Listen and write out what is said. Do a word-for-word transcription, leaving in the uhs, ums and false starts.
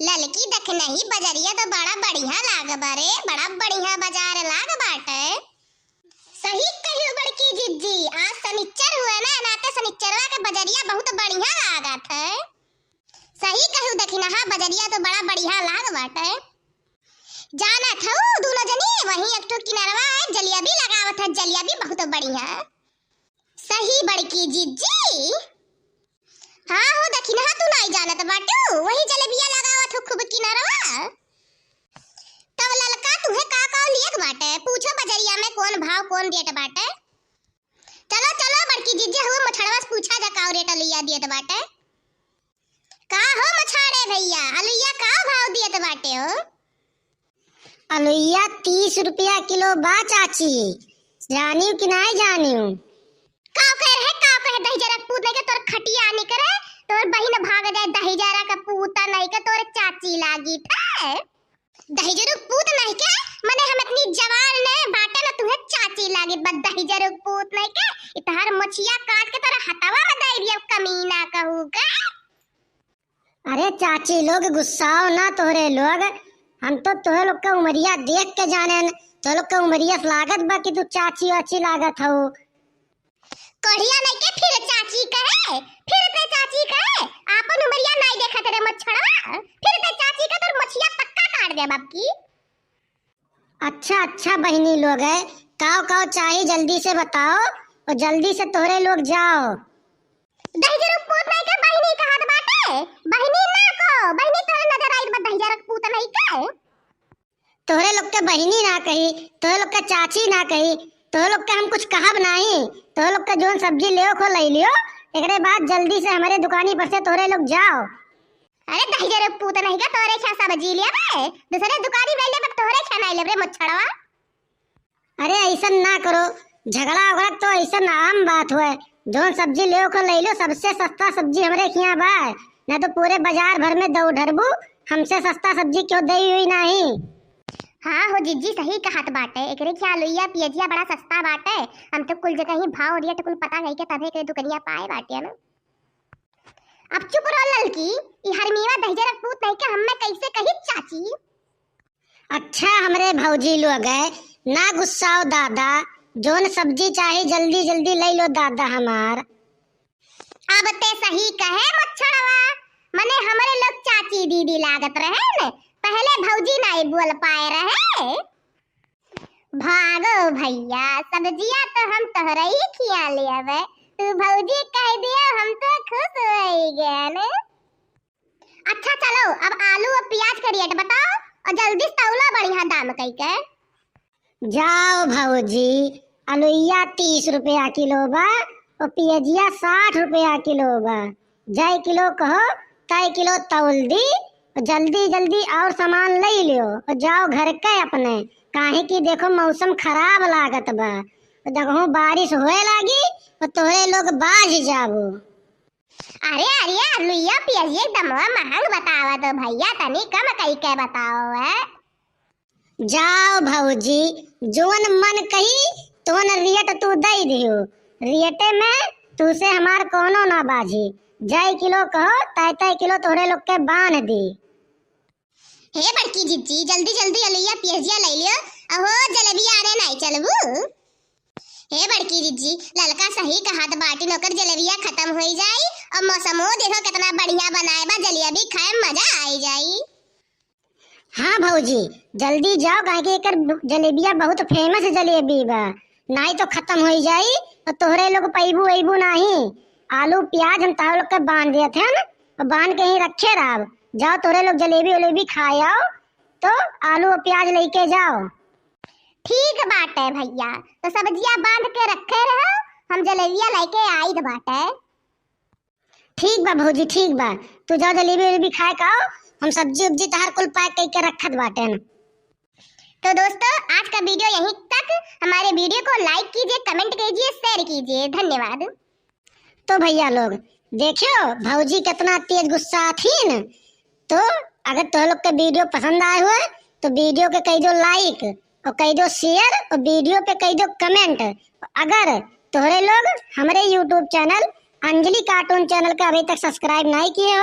ललकी, देखिनही बजरिया तो बड़ा बढ़िया लाग बा रे, बड़ा बढ़िया बजार लाग बाटे। सही कहियो बड़की जिज्जी, आज सनिच्चर हुए ना, नाते सनिच्चरवा के बजरिया बहुत बढ़िया लागत है। सही कहियो, देखिनहा बजरिया तो बड़ा बढ़िया लाग बाटे। जानत हऊ दूनो जनी, वहीं एक ठो किनरवा है, जलेबी लगावत है, जलेबी बहुत बढ़िया। सही बड़की जिज्जी। हाँ हो, देखिनहा तू नाई जानत बाटू, वही जलेबिया लगावत हो खूब किनरवा। तब ललका, तुहे का का लियक बाटे? पूछो बजरिया में कौन भाव, कौन रेट बाटे। चलो, चलो बड़की जिज्जी, हुए मछड़वा से पूछा जा का रेट अलुइया दियत बाटे। का हो मछाड़े भैया, अलुइया का भाव दियत बाटे हो? अलुइया तीस रुपया किलो बा चाची, जानियो कि नाई जानियो? का कहे रहे, का कहे दहिजरा के पूत नहीं के तोर खटिया नहीं करे, तोर बहिन भाग जाए दहिजरा के पूत नहीं के तोर चाची लागी थे। दहिजरू के पूत नहीं के, मने हम इतनी जवान ने बाटे ना तुहे चाची लागी, बस दहिजरू के पूत नहीं के, इतहर मोछिया काट के तोर हथवा में दे दिया कमीना कहू के। अरे चाची लोग, गुस्साओ ना तोहरे लोग, हम तो तोहरे लोग का उमरिया देख के जानेन, तोहरे लोग का उमरिया से लागत बा कि तू चाची वाची लागत हऊ। कढ़िया नहीं के फिर चाची कहे, फिर ते चाची कहे, आपन उमरिया नहीं देखत रे मच्छरवा, फिर ते चाची का तोर मोछिया पक्का काट दे बाप की। अच्छा, अच्छा बहिनी लोग है, काव काव चाही जल्दी से बताओ और जल्दी से तोहरे लोग जाओ। दहिजरू के पूत नहीं के बहिनी कहत बाटे, बहिनी ना को, बहिनी तोहरे नजर आइल बा दहिजरू के पूत नहीं के। तोहरे लोग के बहिनी ना कही, तोहरे लोग के चाची ना कही, तोहरे लोग के हम कुछ कहब नाही। तोहरे लोग के जोन सब्जी लेव खो लई लियो, एकरे बाद जल्दी से हमरे दुकानी पर से तोहरे लोग जाओ। अरे दहिजरे पूत नहीं का तोहरे ख्या सब्जी लेबे, दूसरे दुकानी में लेबे, तोहरे ख्या नहीं लेबे रे मच्छरवा। अरे ऐसन ना करो, झगड़ा उगड़ा तो ऐसन आम बात हुए। जौन सब्जी लेव को ले लो, सबसे सस्ता सब्जी हमरे खिया बा, ना तो पूरे बाजार भर में दौड़ ढरबू, हमसे सस्ता सब्जी क्यों दई हुई नाही। हाँ हो जिज्जी, सही कहत बाटे, एकरे खिया लुइया पियजिया बड़ा सस्ता बाटे। हम तो कुल जगह ही भाव रेट कुल पता कई के तबे के दुकनिया पाए बाटे ना। अब चुप रहो ललकी, ई हरमीवा दहिजरा पूत नहीं के हमें कैसे कही चाची। अच्छा हमरे भौजी लोग है, ना गुस्साओ दादा, जोन सब्जी चाही जल्दी जल्दी ले लो दादा हमार। अब ते सही कहे मच्छरवा, मने हमरे लोग चाची दीदी लागत रहे न, पहले भौजी नाई बोल पाए रहे। भागो भैया, सब्जिया तो हम तोहरे ही खिया लेबे, तू भौजी कह दियो हम तो खुश हो गए न। अच्छा चलो, अब आलू और प्याज के रेट बताओ और जल्दी से तौलो बढ़िया दाम कई के। जाओ भौजी, अलुइया तीस रुपया किलो बा और पियजिया साठ रुपया किलो बा। जय किलो कहो, तय किलो तौल दी और जल्दी जल्दी और सामान ले लियो और जाओ घर के अपने, काहे कि देखो मौसम खराब लागत बा, देखो बारिश होए लागी और तोहरे लोग बाझ जाबो। अरे, अरे, आलूया पियजिया एकदम महंग बतावत हो भैया, तनी कम कई के बताओ है। जाओ भौजी, जोन मन कही तोन रेट तू दई दियो, रेटे में तूसे हमार कोनो ना बाझी। जय किलो कहो, तय तय किलो तोहरे लोग के बांध दी। हे बड़की जिज्जी, जल्दी जल्दी अलुइया पियजिया ले लियो, अहो जलेबिया आने नाई चलबू। हे बड़की जिज्जी, ललका सही कहत बाटिन, ओकर जलेबिया खत्म होई जाई और मौसमो देखो कितना बढ़िया बनाए बा, जलेबी खाए में मजा आई जाई। हाँ भौजी, जल्दी जाओ, काहे कि एकर जलेबिया बहुत famous जलेबी बा, नाई तो खत्म होई जाई और तोहरे लोग पैबू वैबू नाही। आलू प्याज हम तार लोग के बांध देत हन और बांध के ही रखे रहब। जाओ तोहरे लोग जलेबी वलेबी खाए आओ, तो आलू और प्याज लेके जाओ। ठीक बाटे भैया, तो सब्जिया बांध के रखे रहो, हम जलेबिया लेके आइत बाटे। ठीक बा भौजी, ठीक बा, तू जाओ जलेबी वलेबी खाए का आओ, हम सब्जी उब्जी तहार कुल pack कई के रखत बाटे न। तो दोस्तों, आज का video यहीं तक। हमारे video को like कीजिए, comment कीजिए, share कीजिए। धन्यवाद। तो भैया लोग, देखियो भौजी कितना तेज गुस्सा थीन। तो अगर तोह लोग के video पसंद आए हुए तो video के कई दो like और कई दो share और video पे कई दो comment। अगर तोहरे लोग हमरे YouTube channel अंजलि cartoon channel के अभी तक subscribe नहीं किए हो